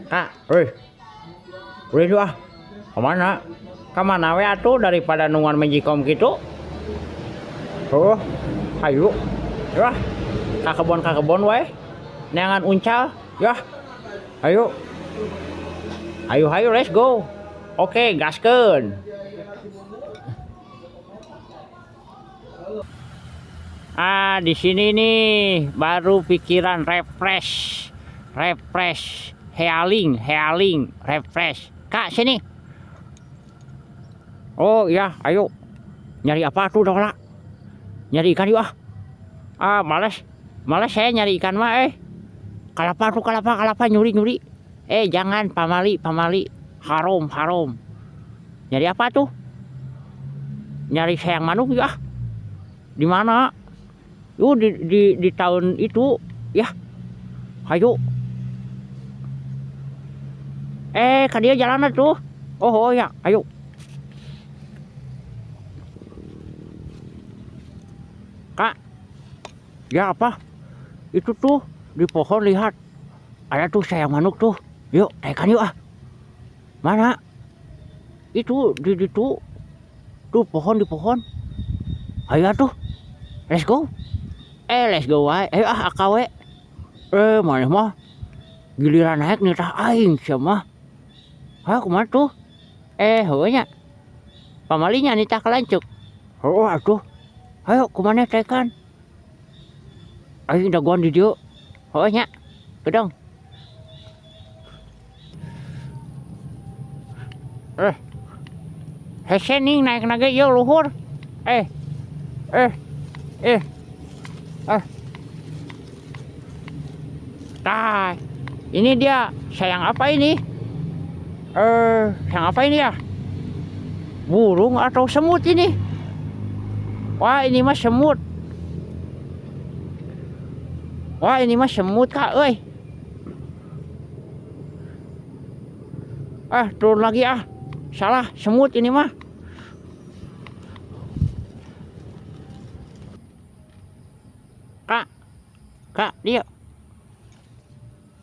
Kak, weh. Udah yuk ah. Kemana? Kemana we atuh daripada nungguan magicom gitu? Oh, ayo. Yah, ka kebon ka kebon we. Neangan uncal, yah. Ayo. Ayo ayo let's go. Oke, gaskeun. Ah, di sini nih baru pikiran refresh. Refresh, healing, healing, refresh. Kak, sini. Oh iya, ayo. Nyari apa tuh, Dola? Nyari ikan yuk ah. Ah, males. Males saya nyari ikan mah eh. Kalapa tuh, kalapa, kalapa, nyuri, nyuri. Eh, jangan, pamali, pamali. Harum, harum. Nyari apa tuh? Nyari sayang manuk yuk ah. Di mana? Yuk di tahun itu ya. Ayo. Eh, ka dia jalan tuh. Oh, oh ya, ayo. Kak. Ya apa? Itu tuh di pohon lihat. Ada tuh sayang manuk tuh. Yuk, taikan yuk ah. Mana? Itu di itu. Tuh pohon di pohon. Ayo tuh. Let's go. Eh, let's go wae. Ayo ah akawe. Eh, mana mah? Giliran naik nih tah aing sia mah. Ayo kumaha tuh? Eh, heueuh nya. Pamalinya nitah kalancuk. Oh, atuh. Ayo kumaha taikan? Aing dagoan di dieu. Heueuh nya. Gedong. Eh. Hese ning naik nage ieu luhur. Eh. Eh. Eh. Eh. Tah, ini dia sayang apa ini? Eh, sayang apa ini ya? Burung atau semut ini? Wah, ini mah semut. Wah, ini mah semut, Kak, euy. Ah, turun lagi ah. Salah, semut ini mah. Kak. Kak, dia.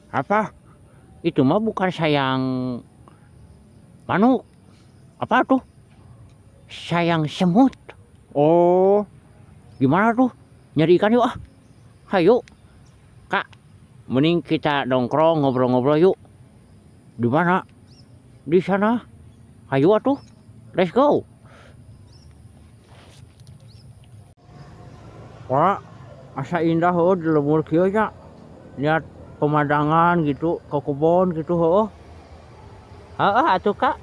Apa? Itu mah bukan sayang manuk. Apa tuh? Sayang semut. Oh, gimana tuh? Nyari ikan yuk ah. Hayu. Kak, mending kita nongkrong ngobrol-ngobrol yuk. Di mana? Di sana. Hayu atuh. Let's go. Wah, asa indah heuh di lembur kieu nya. Lihat pemandangan gitu, ke kebon gitu heuh. Heeh atuh Kak.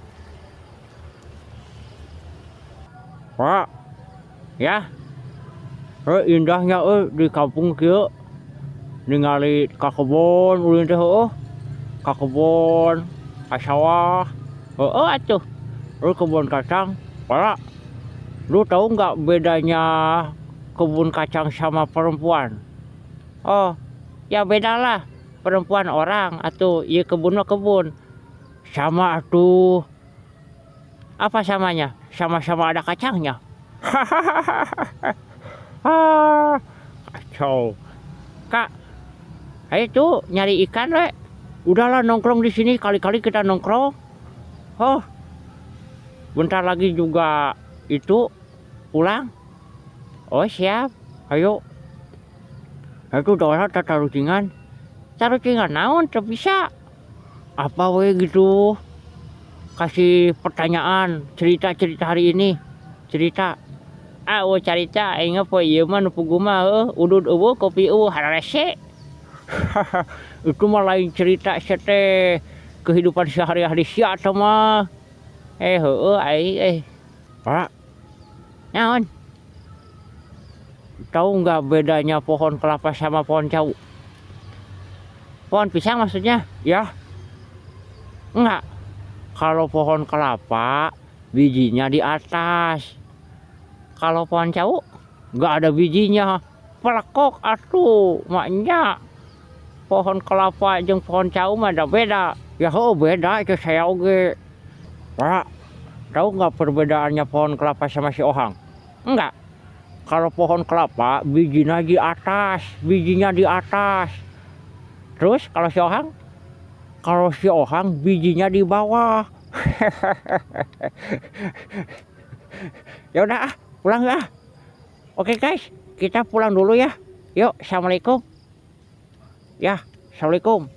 Wah. Ya. Heuh indahnya euy di kampung kieu. Ningali ka kebon ulin teh heueuh. Ka kebon, ka sawah. Heeh atuh. Euy kebun kacang. Wala. Lu tahu nggak bedanya kebun kacang sama perempuan? Oh, ya beda lah. Perempuan orang atuh, ieu kebun mah kebun. Sama atuh. Apa samanya? Sama-sama ada kacangnya. Ah, kacau. Kak, ayo tuh nyari ikan we. Udahlah nongkrong di sini, kali-kali kita nongkrong. Oh, bentar lagi juga itu pulang. Oh siap, ayo. Itu doa tatarucingan. Tarucingan naon teu bisa. Apa we gitu. Kasih pertanyaan, cerita-cerita hari ini. Cerita. Ah, oh carita aing poe ieu mah nu puguh mah heueuh, udud eueuh, kopi eueuh, hararese. Itu mah lain cerita sia teh. Kehidupan sehari-hari sia teh mah. Eh heueuh aing eh. Pak. Naon? Tahu nggak bedanya pohon kelapa sama pohon cau? Pohon pisang maksudnya? Ya. Enggak. Kalau pohon kelapa bijinya di atas. Kalau pohon cau nggak ada bijinya. Pelekok atuh maknya. Pohon kelapa jeung pohon cau mah ada beda. Ya oh beda itu saya oge. Pak, tahu nggak perbedaannya pohon kelapa sama si ohang? Enggak. Kalau pohon kelapa bijinya di atas, bijinya di atas. Terus kalau si ohang Kalau si Ohang bijinya di bawah. Ya udah ah, pulang ya. Oke guys, kita pulang dulu ya. Yuk, assalamualaikum. Ya, assalamualaikum.